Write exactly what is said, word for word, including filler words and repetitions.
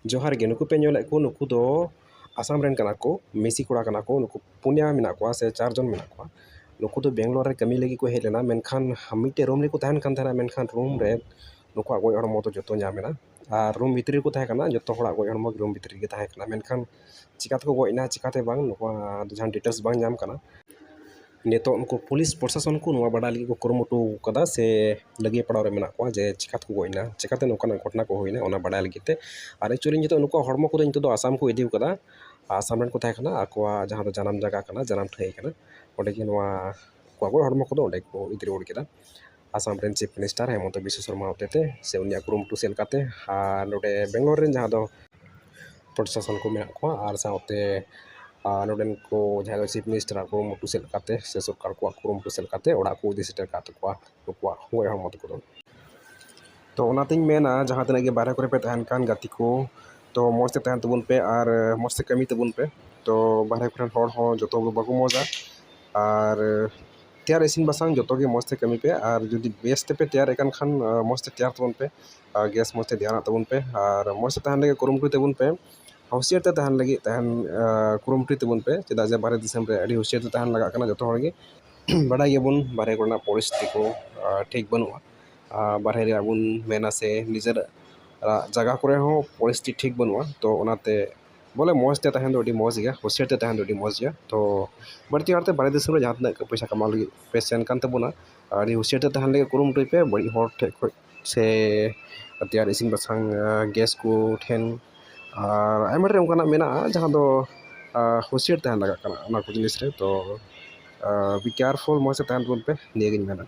ᱡᱚᱦᱟᱨ ᱜᱮ᱾ ᱱᱩᱠᱩ ᱯᱮ ᱧᱮᱞᱮᱫ ᱠᱚ, ᱱᱩᱠᱩ ᱫᱚ ᱟᱥᱟᱢ ᱨᱮᱱ ᱠᱟᱱᱟ ᱠᱚ, ᱢᱤᱥᱤ ᱠᱚᱲᱟ ᱠᱟᱱᱟ ᱠᱚ᱾ ᱱᱩᱠᱩ ᱯᱩᱱᱭᱟ ᱢᱮᱱᱟᱜ ᱠᱚᱣᱟ ᱥᱮ ᱪᱟᱨ ᱡᱚᱱ ᱢᱮᱱᱟᱜ ᱠᱚᱣᱟ᱾ ᱱᱩᱠᱩ ᱫᱚ ᱵᱮᱝᱜᱟᱞᱳᱨ ᱨᱮ ᱠᱟᱹᱢᱤ ᱞᱟᱹᱜᱤᱫ ᱠᱚ ᱦᱮᱡ ᱞᱮᱱᱟ, ᱢᱮᱱᱠᱷᱟᱱ ᱢᱤᱫᱴᱮᱡ ᱨᱩᱢ ᱨᱮᱠᱚ ᱛᱟᱦᱮᱱ ᱠᱟᱱ ᱛᱟᱦᱮᱱᱟ, ᱢᱮᱱᱠᱷᱟᱱ ᱨᱩᱢ ᱨᱮ ᱱᱩᱠᱩᱣᱟᱜ ᱜᱚᱡ ᱦᱚᱲᱢᱚ ᱫᱚ ᱡᱚᱛᱚ ᱧᱟᱢ ᱮᱱᱟ᱾ ᱟᱨ ᱨᱩᱢ ᱵᱷᱤᱛᱨᱤ ᱨᱮᱠᱚ ᱛᱟᱦᱮᱸ ᱠᱟᱱᱟ, ᱡᱚᱛᱚ ᱦᱚᱲᱟᱜ ᱜᱚᱡ ᱦᱚᱲᱢᱚ ᱜᱮ ᱨᱩᱢ ᱵᱷᱤᱛᱨᱤ ᱨᱮᱜᱮ ᱛᱟᱦᱮᱸ ᱠᱟᱱᱟ᱾ ᱢᱮᱱᱠᱷᱟᱱ ᱪᱤᱠᱟᱹ ᱛᱮᱠᱚ ᱜᱚᱡ ᱮᱱᱟ, ᱪᱤᱠᱟᱹᱛᱮ ᱵᱟᱝ, ᱱᱚᱣᱟ ᱫᱚ ᱡᱟᱦᱟᱱ ᱰᱤᱴᱮᱞᱥ ᱵᱟᱝ ᱧᱟᱢ ᱠᱟᱱᱟ᱾ ᱱᱤᱛᱚᱜ ᱱᱩᱠᱩ ᱯᱩᱞᱤᱥ ᱯᱨᱚᱥᱟᱥᱚᱱ ᱠᱚ ᱱᱚᱣᱟ ᱵᱟᱰᱟᱭ ᱞᱟᱹᱜᱤᱫ ᱠᱚ ᱠᱩᱨᱩᱢᱩᱴᱩ ᱠᱟᱫᱟ ᱥᱮ ᱞᱟᱹᱜᱤᱫ ᱯᱟᱲᱟᱣ ᱨᱮ ᱢᱮᱱᱟᱜ ᱠᱚᱣᱟ ᱡᱮ ᱪᱤᱠᱟᱹ ᱛᱮᱠᱚ ᱜᱚᱡ ᱮᱱᱟ, ᱪᱤᱠᱟᱹᱛᱮ ᱱᱚᱝᱠᱟᱱᱟᱜ ᱜᱷᱚᱴᱚᱱᱟ ᱠᱚ ᱦᱩᱭᱱᱟ, ᱚᱱᱟ ᱵᱟᱰᱟᱭ ᱞᱟᱹᱜᱤᱫ ᱛᱮ᱾ ᱟᱨ ᱮᱠᱪᱩᱭᱮᱞᱤ ᱱᱤᱛᱚᱜ ᱱᱩᱠᱩᱣᱟᱜ ᱦᱚᱲᱢᱚ ᱠᱚᱫᱚ ᱱᱤᱛᱚᱜ ᱫᱚ ᱟᱥᱟᱢ ᱠᱚ ᱤᱫᱤ ᱠᱟᱫᱟ᱾ ᱟᱥᱟᱢ ᱨᱮᱱ ᱠᱚ ᱛᱟᱦᱮᱸ ᱠᱟᱱᱟ, ᱟᱠᱚᱣᱟᱜ ᱡᱟᱦᱟᱸ ᱫᱚ ᱡᱟᱱᱟᱢ ᱡᱟᱭᱜᱟ ᱠᱟᱱᱟ, ᱡᱟᱱᱟᱢ ᱴᱷᱟᱹᱭ ᱠᱟᱱᱟ, ᱚᱸᱰᱮ ᱜᱮ ᱱᱚᱣᱟ ᱠᱚᱣᱟᱜ ᱜᱚᱡ ᱦᱚᱲᱢᱚ ᱠᱚᱫᱚ ᱚᱸᱰᱮ ᱠᱚ ᱤᱫᱤ ᱨᱩᱣᱟᱹᱲ ᱠᱮᱫᱟ᱾ ᱟᱥᱟᱢ ᱨᱮᱱ ᱪᱤᱯ ᱢᱤᱱᱤᱥᱴᱟᱨ ᱦᱮᱢᱚᱱᱛᱚ ᱵᱤᱥᱥᱚ ᱥᱚᱨᱢᱟ ᱦᱚᱛᱮᱛᱮ ᱥᱮ ᱩᱱᱤᱭᱟᱜ ᱠᱩᱨᱩᱢᱩᱴᱩ ᱥᱮᱫ ᱞᱮᱠᱟᱛᱮ, ᱟᱨ ᱱᱚᱰᱮ ᱵᱮᱝᱜᱟᱞᱳᱨ ᱨᱮᱱ ᱡᱟᱦᱟᱸ ᱫᱚ ᱯᱨᱚᱥᱟᱥᱚᱱ ᱠᱚ ᱢᱮᱱᱟᱜ ᱠᱚᱣᱟ, ᱟᱨ ᱥᱟᱶᱛᱮ, ᱟᱨ ᱱᱚᱰᱮᱱ ᱠᱚ ᱡᱟᱦᱟᱸᱭ ᱫᱚ ᱪᱤᱯ ᱢᱤᱱᱤᱥᱴᱟᱨᱟᱜ ᱠᱩᱨᱩᱢᱩᱴᱩ ᱥᱮᱫ ᱞᱮᱠᱟᱛᱮ ᱥᱮ ᱥᱚᱨᱠᱟᱨ ᱠᱚᱣᱟᱜ ᱠᱩᱨᱩᱢᱩᱴᱩ ᱥᱮᱫ ᱞᱮᱠᱟᱛᱮ ᱚᱲᱟᱜ ᱠᱚ ᱤᱫᱤ ᱥᱮᱴᱮᱨ ᱠᱟᱜ ᱛᱟᱠᱚᱣᱟ ᱱᱩᱠᱩᱣᱟᱜ ᱜᱚᱡ ᱦᱚᱲᱢᱚ ᱛᱟᱠᱚ ᱫᱚ᱾ ᱛᱚ ᱚᱱᱟᱛᱤᱧ ᱢᱮᱱᱟ, ᱡᱟᱦᱟᱸ ᱛᱤᱱᱟᱹᱜ ᱜᱮ ᱵᱟᱦᱨᱮ ᱠᱚᱨᱮ ᱯᱮ ᱛᱟᱦᱮᱱ ᱠᱟᱱ ᱜᱟᱛᱮ ᱠᱚ, ᱛᱚ ᱢᱚᱡᱽ ᱛᱮ ᱛᱟᱦᱮᱱ ᱛᱟᱵᱚᱱ ᱯᱮ ᱟᱨ ᱢᱚᱡᱽ ᱛᱮ ᱠᱟᱹᱢᱤ ᱛᱟᱵᱚᱱ ᱯᱮ᱾ ᱛᱚ ᱵᱟᱦᱨᱮ ᱠᱚᱨᱮᱱ ᱦᱚᱲ ᱦᱚᱸ ᱡᱚᱛᱚ ᱜᱮ ᱵᱟᱠᱚ ᱢᱚᱡᱟ, ᱟᱨ ᱛᱮᱭᱟᱨ ᱤᱥᱤᱱ ᱵᱟᱥᱟᱝ ᱡᱚᱛᱚ ᱜᱮ ᱢᱚᱡᱽ ᱛᱮ ᱠᱟᱹᱢᱤ ᱯᱮ᱾ ᱟᱨ ᱡᱩᱫᱤ ᱵᱮᱥ ᱛᱮᱯᱮ ᱛᱮᱭᱟᱨᱮᱫ ᱠᱟᱱ ᱠᱷᱟᱱ, ᱟᱨ ᱢᱚᱡᱽ ᱛᱮ ᱛᱮᱭᱟᱨ ᱛᱟᱵᱚᱱ ᱯᱮ, ᱟᱨ ᱜᱮᱥ ᱢᱚᱡᱽ ᱛᱮ ᱫᱷᱮᱭᱟᱱᱟᱜ ᱛᱟᱵᱚᱱ ᱯᱮ, ᱟᱨ ᱢᱚᱡᱽ ᱛᱮ ᱛᱟᱦᱮᱱ ᱞᱟᱹᱜᱤᱫ ᱠᱩᱨᱩᱢᱩᱴᱩᱭ ᱛᱟᱵᱚᱱ ᱯᱮ, ᱦᱩᱥᱤᱭᱟᱹᱨ ᱛᱮ ᱛᱟᱦᱮᱱ ᱞᱟᱹᱜᱤᱫ ᱛᱟᱦᱮᱱ, ᱟᱨ ᱠᱩᱨᱩᱢᱩᱴᱩᱭ ᱛᱟᱵᱚᱱ ᱯᱮ᱾ ᱪᱮᱫᱟᱜ ᱡᱮ ᱵᱟᱦᱨᱮ ᱫᱤᱥᱚᱢ ᱨᱮ ᱟᱹᱰᱤ ᱦᱩᱥᱤᱭᱟᱹᱨ ᱛᱮ ᱛᱟᱦᱮᱱ ᱞᱟᱜᱟᱜ ᱠᱟᱱᱟ ᱡᱚᱛᱚ ᱦᱚᱲ ᱜᱮ᱾ ᱵᱟᱰᱟᱭ ᱜᱮᱭᱟᱵᱚᱱ ᱵᱟᱦᱨᱮ ᱠᱚᱨᱮᱱᱟᱜ ᱯᱚᱨᱤᱥᱛᱷᱤᱛᱤ ᱠᱚ, ᱟᱨ ᱴᱷᱤᱠ ᱵᱟᱹᱱᱩᱜᱼᱟ᱾ ᱟᱨ ᱵᱟᱦᱨᱮ ᱨᱮᱭᱟᱜ ᱵᱚᱱ ᱢᱮᱱᱟ ᱥᱮ ᱱᱤᱡᱮᱨᱟᱜ ᱡᱟᱭᱜᱟ ᱠᱚᱨᱮ ᱦᱚᱸ ᱯᱚᱨᱤᱥᱛᱷᱤᱛᱤ ᱴᱷᱤᱠ ᱵᱟᱹᱱᱩᱜᱼᱟ᱾ ᱛᱚ ᱚᱱᱟᱛᱮ ᱵᱚᱞᱮ ᱢᱚᱡᱽ ᱛᱮ ᱛᱟᱦᱮᱱ ᱫᱚ ᱟᱹᱰᱤ ᱢᱚᱡᱽ ᱜᱮᱭᱟ, ᱦᱩᱥᱤᱭᱟᱹᱨ ᱛᱮ ᱛᱟᱦᱮᱱ ᱫᱚ ᱟᱹᱰᱤ ᱢᱚᱡᱽ ᱜᱮᱭᱟ᱾ ᱛᱚ ᱵᱟᱹᱲᱛᱤ ᱠᱟᱨᱛᱮ ᱵᱟᱦᱨᱮ ᱫᱤᱥᱚᱢ ᱨᱮ ᱡᱟᱦᱟᱸ ᱛᱤᱱᱟᱹᱜ ᱯᱚᱭᱥᱟ ᱠᱟᱢᱟᱣ ᱞᱟᱹᱜᱤᱫ ᱯᱮ ᱥᱮᱱ ᱠᱟᱱ ᱛᱟᱵᱚᱱᱟ, ᱟᱹᱰᱤ ᱦᱩᱥᱤᱭᱟᱹᱨ ᱛᱮ ᱛᱟᱦᱮᱱ ᱞᱟᱹᱜᱤᱫ ᱠᱩᱨᱩᱢᱩᱴᱩᱭ ᱯᱮ, ᱵᱟᱹᱲᱤᱡ ᱦᱚᱲ ᱴᱷᱮᱱ ᱠᱷᱚᱱ ᱥᱮ ᱛᱮᱭᱟᱨ ᱤᱥᱤᱱ ᱵᱟᱥᱟᱝ, ᱟᱨ ᱜᱮᱥ ᱠᱚ ᱴᱷᱮᱱ, ᱟᱨ ᱟᱭᱢᱟ ᱰᱷᱮᱨ ᱚᱱᱠᱟᱱᱟᱜ ᱢᱮᱱᱟᱜᱼᱟ ᱡᱟᱦᱟᱸ ᱫᱚ, ᱟᱨ ᱦᱩᱥᱤᱭᱟᱹᱨ ᱛᱟᱦᱮᱱ ᱞᱟᱜᱟᱜ ᱠᱟᱱᱟ ᱚᱱᱟ ᱠᱚ ᱡᱤᱱᱤᱥ ᱨᱮ᱾ ᱛᱚ, ᱟᱨ be careful, ᱢᱚᱡᱽ ᱛᱮ ᱛᱟᱦᱮᱱ ᱛᱟᱵᱚᱱ ᱯᱮ, ᱱᱤᱭᱟᱹᱜᱤᱧ ᱢᱮᱱᱟ᱾